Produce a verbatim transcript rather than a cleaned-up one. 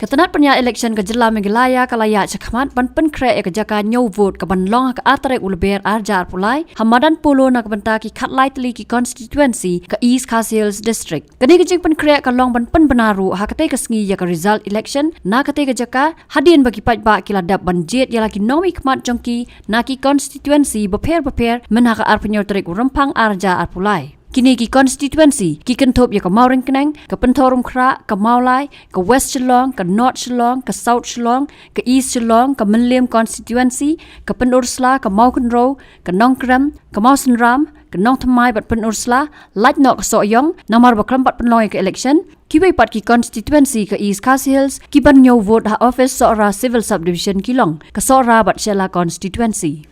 Ka tnat pynïaid election ka jylla Meghalaya ka la ïaid shakhmat ban pynkhreh ïa ka jaka ñiew vote ka ban long ha ka ar tarik u Lber ar hajar arphew lai ha madan Polo na ka bynta ki khatlai tylli ki constituency ka East Khasi Hills District. Kane ka jingpynkhreh ka long ban pynbna ruh ha katei ka sngi ïa ka result election na katei ka jaka, hadien ba ki paidbah ki la dep ban jied ïa la ki nongmihkhmat jong ki na ki constituency bapher bapher myn ha ka arphew tarik u Rymphang ar hajar arphew lai. Kine ki constituency ki kynthup ïa ka Mawryngkneng, ka Pynthorumpyrshah, ka Mawlai, ka West Shillong, ka North Shillong, ka South Shillong, ka East Shillong, ka Mylliem constituency, ka Pynursla, ka Mawkynrew, ka Nongkrem, ka Mawsynram, ka Nongthymmai bad Pynursla. Lait noh ka Sohiong, namar ba khlem pat pynlong ïa ka election. Kiwei pat ki constituency ka East Khasi Hills ki ban ñiew vote ha office Sohra Civil Subdivision ki long ka Sohra bad Shella constituency.